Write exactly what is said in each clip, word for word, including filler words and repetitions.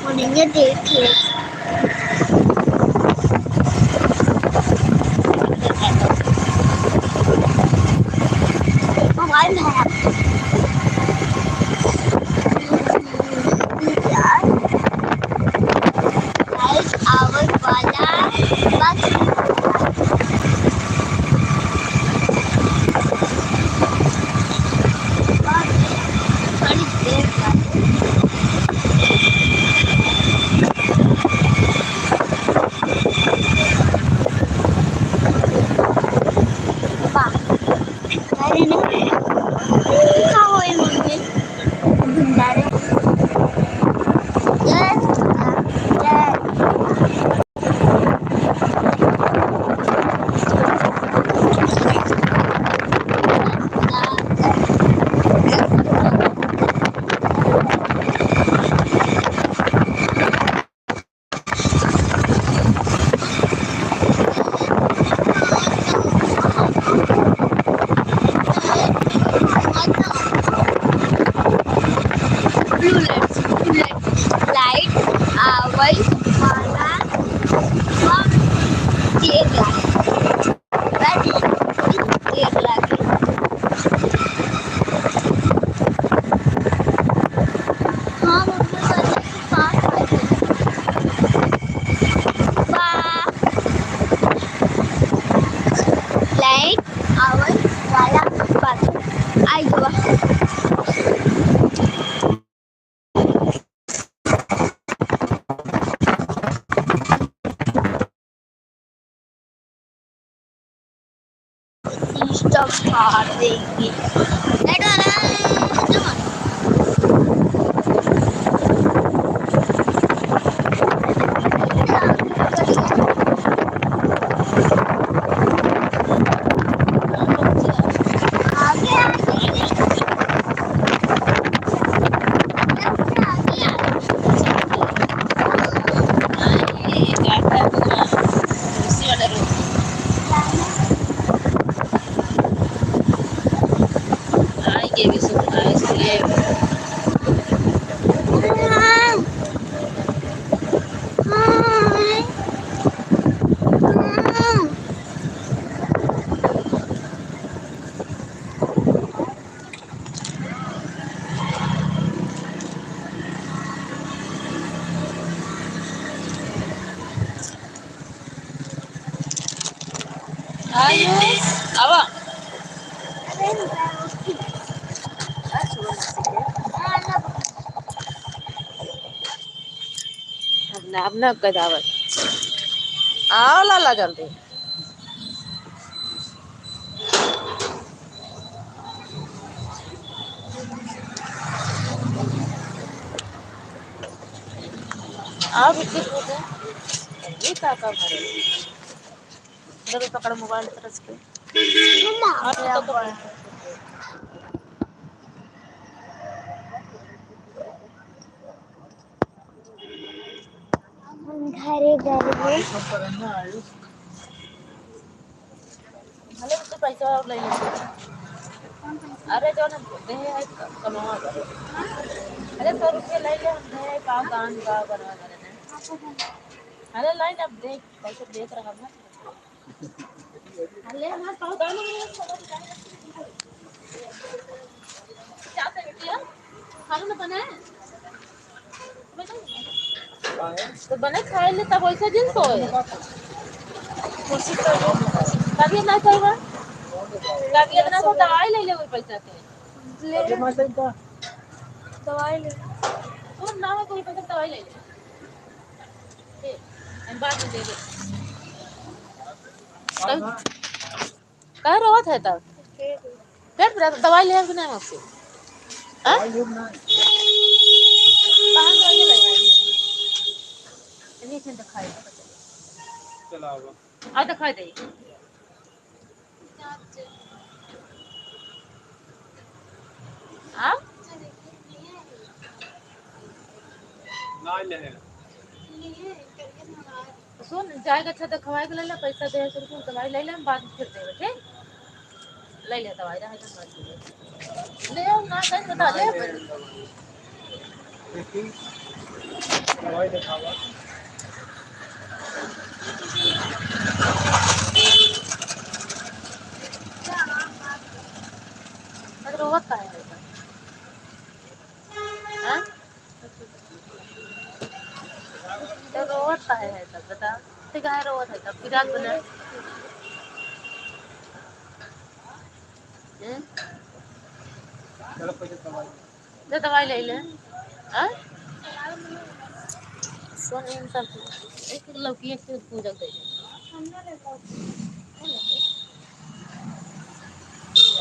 उन्हें ये देखिए। मोबाइल है। यार, लाइट आवर वाला बस। थोड़ी देर बाद। वाह। अरे नहीं, का होई मम्मी? भंडारे। जय दुर्गा, जय। Blue light, blue light, light आवै वाला बा, तेज लागे, बा, तेज लागे। हाँ, मम्मी, बा। लाइट आवै वाला बा। आई गवा। सिस्टम फाड़ देंगे। लाइट वाला, आइए भी सुन, आइए। आयो, आवा। अब ना, अब ना कदावत। आओ लाला जल्दी। आओ बिट्टू, कूदे। ये का का भरे? इधर पकड़ मोबाइल तरस के। मम्मा, आओ तो पकड़। हम घरे गए हैं। भले उससे पैसा और ले लेते। अरे जो ना दे है क-, कमावा करे। अरे सौ रुपये ले ले, हम दे है, पाँच दान का बनवा करे ने। अरे लाइन अब देख, पैसे देख रहा है ना। अरे हमारे पाँच दान हो गए। क्या कर बिटिया? खाना ना बनाए? तो बने खाए ले तब वैसे दिन सोए। तभी ना सोए। तभी इतना तो दवाई ले ले वही पैसा के। ले। दवाई ले। तू ना हो कोई पैसा दवाई ले ले। ए, हम बाद में दे दे। कहीं का रोवत है तब? पेट पिरात, दवाई ले कि नहीं आपके? हाँ? दवाई ले ना। कहाँ दवाई ले लगा? चलिए, चल दिखाई। चला आओ। आ दिखाई दे। हाँ? ना ले। सुन, जाए के अच्छा दवाई के ले ले, पैसा दे, सुन, सुन, दवाई ले ले, हम बाद में फिर देबे, ठीक? ले ले दवाई, रहे दे, बाद में। ले आओ ना, सही बता, ले। देखी, दवाई देखावा। अरे, रोवत काहे है? हाँ? तो रोवत काहे है तब, बता? ते काहे रोवत है तब? पिरात बना। हम्म? चलो, पहले दवाई। ले दवाई ले ले। हाँ? सुन, इन सब एक लौकी, एक पूजा कर।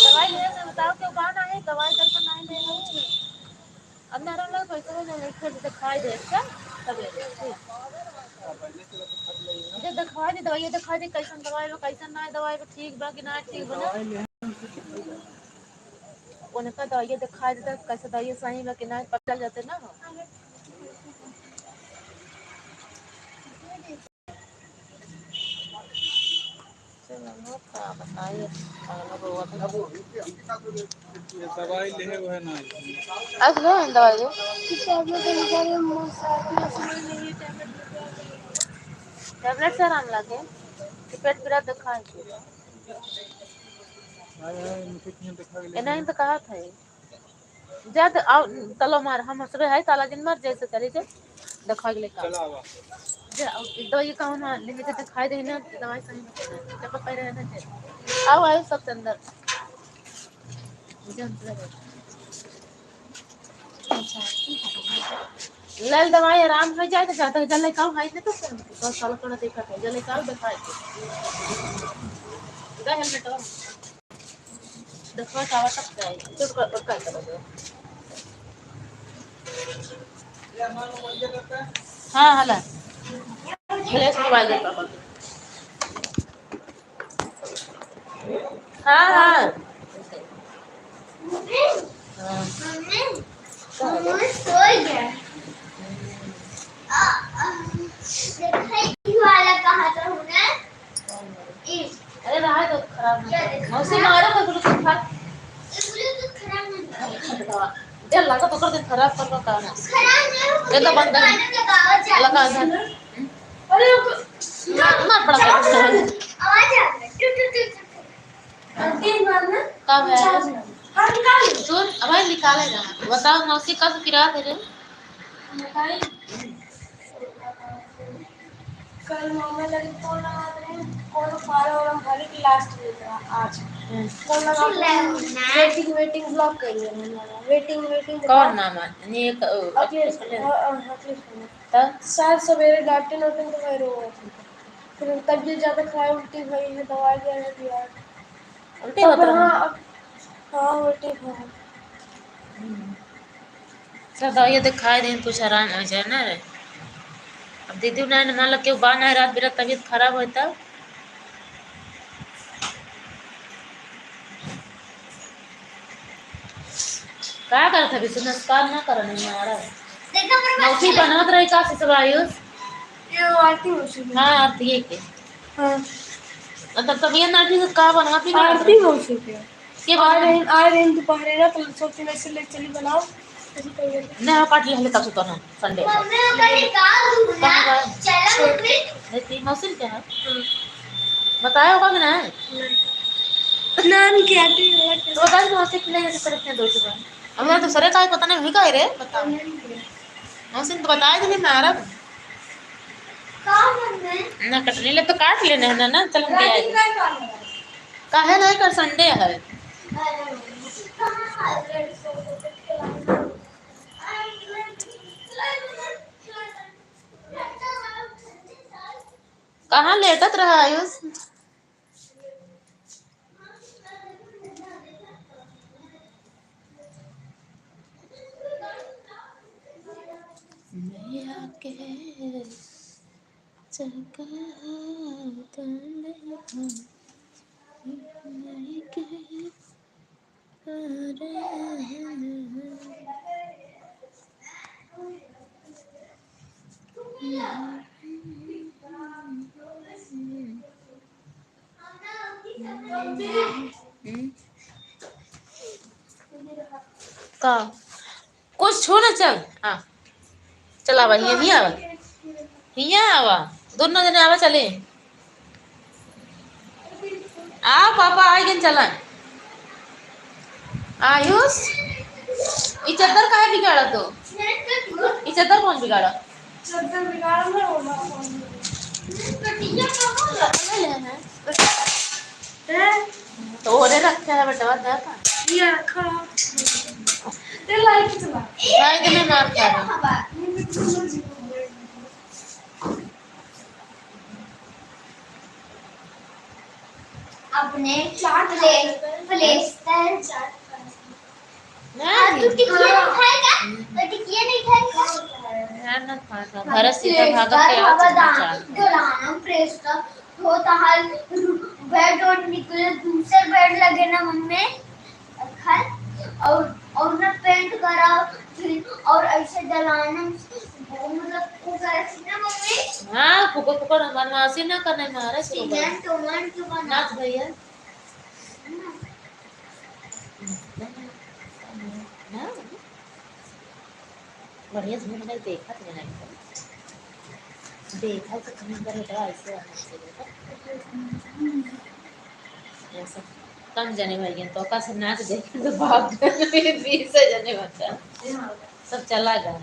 दवाई ले ले, बताओ, क्यों बहाना है? दवाई कर पर नहीं ले लो। अब ना रहना, पैसा हो जाए, एक ठो दिखाई दे, अच्छा? तब ले ले, ठीक। जे दिखाई दे, दवाई दिखाई दे, कैसन दवाई बा, कैसन ना दवाई बा, ठीक बा कि ना ठीक बा ना। उनका दवाई दिखाई दे, कैसे दवाई सही बा कि ना, पता चल जाते ना हो। चलो, हम लोग का बताइए, अगला रोवा था। ये दवाई ले है, वह ना है। आज ले हैं दवाई। टैबलेट से आराम लगे कि पेट पीरा दिखाए के? आए, आए, मुझे क्यों दिखा के ले ये नहीं तो कहा था ये। जा त, आओ, तलो मार, हम हंसबे है, ताला जिन मार, जैसे चली जा, दिखा के लेके आओ। चला आवा। जा, आओ, दवाई कहूँ ना, लेके जा, दिखाई दे ना, दवाई सही बता, चप्पल पहने रहना चाहिए। आओ, आओ, सब अंदर। जा, अंदर आओ। अच्छा, ठीक है। ले ले दवाई, आराम हो जाए, तो जाता है, जल्दी कहूँ, है नहीं तो फिर, तो साला कोना देखा था, जल्दी कहूँ, दिखाई दे। जा, हेलमेट हो। देखो, चावल तक जाए। चुप कर, चुप कर, चुप कर। हाँ, हला। भले से मोबाइल दे पापा के। हाँ, हाँ। हाँ। मम्मी, मम्मी सो गया। आ, आ, देखो, ये वाला कहाँ था होना? अरे रहा तो खराब नहीं। मौसी मारो तो Bluetooth खा। ये Bluetooth खराब नहीं। अच्छा, बताओ। जल लगा पकड़ दे, खराब कर लो, का ना? खराब नहीं हो, ये तो बंद है। कान में लगाओ, जा। लगा दे। अरे, ना, ना पड़ा। आवाज आ रही है। टुक, टुक, टुक, टुक। और तीन बार ना? कब है? चार बार। हाँ, निकाल लो। सुन, अब भाई निकालेगा। बताओ, मौसी कब गिरा थे रे? बताइए। कल मामा लगे फोन लगा रहे हैं, कौन फार्म वार्म भरे के लास्ट डेट रहा आज। हम्म। फोन लगा सुन ले, रहे हैं, ना। Waiting, waiting block कर लिया मामा। Waiting, waiting कौन block। मामा? नहीं, एक, अ, अखिलेश, अखिलेश। हाँ, हाँ, अखिलेश मामा। तब? शायद सवेरे लैट्रिन वैट्रिन तो गए रहो। फिर तबीयत ज्यादा खराब, उल्टी भई है, दवाई दिया है, दिया है। उल्टी तब होत रहा? हाँ, अब, हाँ, उल्टी हाँ। हम्म। चल, दवाई दिखाई दे, कुछ आराम हो जाए ना रे। अब दीदी ना, मान लो, केहू बा ना, रात बिरात तबीयत खराब होई तब। का करत हबी? तू नमस्कार ना करन है, मारा। देखा पर मौसी बनावत रही का सिसवा आयुष? ये आरती मौसी के। हाँ, आरती के। हाँ। मतलब तब ये ना ठीक का बनावत ही ना आरती रही। मौसी के। के आ बनावत? रहे, आ रहे हैं दोपहरे ना, तो सोचते वैसे ले चली बनाओ। ना, काट लिया, हले तब से तो ना। Sunday। मम्मी, ओकर निकाल दूँ ना। कहाँ बा? चलो, मम्मी। नहीं, तेरी मौसी क्या है? हम्म। बताया होगा कि नहीं? नहीं। नाम क्या है? तो बता दो, मौसी के लिए ऐसे करते हैं दो सुबह। हमरा तो सरे का पता नहीं हुई का है रे, बता। नहीं। मौसी ने तो बताया कि नहीं, मैं आ रहा हूँ। का मम्मी? ना कटनी ले तो काट लेने हैं ना, ना, चल हम ले आए। काहे नहीं कर, Sunday है। अरे, कहाँ है? कहाँ लेटत रहा आयुष? मैया के जगह तले मैया के हम्म। का? कुछ छू ना, चल। आ। चल आवा, हियाँ, हियाँ आवा। हियाँ आवा। दोनों जने आवा, चले। आ, पापा आइ गए, चला। आयुष, ई चद्दर काहे बिगाड़ा तू? ई चद्दर कौन बिगाड़ा? चद्दर बिगाड़ा ना, वो ना कौन। कटिया कहाँ लगा है? हैं? तोरे रखे है बेटवा, दे पा। ये रखा है। ते लाइट चला। लाइट में मार खा रहा। अपने चाट प्ले-, प्लेस्टर। ना, तू टिकिया नहीं खाएगा? तो टिकिया नहीं खाएगा? ना, ना, खा, खा। घर से सीधा भाग के आओ, हवादार, चाट। डोलाना, प्रेस का, होता हाल, बेड और निकले, दूसरे बेड लगे ना मन में, खाए, और, और ना पेंट करा, फिर, और ऐसे डलाना, वो मतलब, वो करे थी ना मम्मी। हाँ, फुकर, फुकर, हमार मासी ना करने मारे, सीमेंट, उमेंट के बना। नाच भैया। हाँ। बढ़िया से मुँह नहीं देखा तुमने नहीं तो। देखा तो तुमने इधर उधर ऐसे होना चाहिए था। ऐसा कम जने भैया तो का से नाच देखे तो भाग गए, बीस जने बचा। सब चला गया।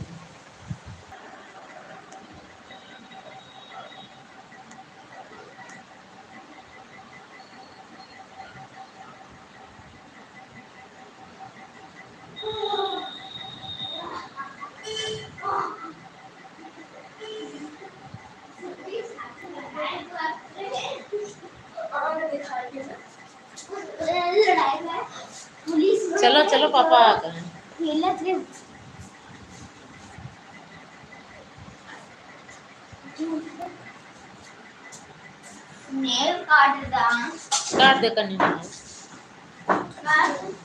चलो, चलो, पापा आ गए। नेल काट दा। काट दे कनी। काट।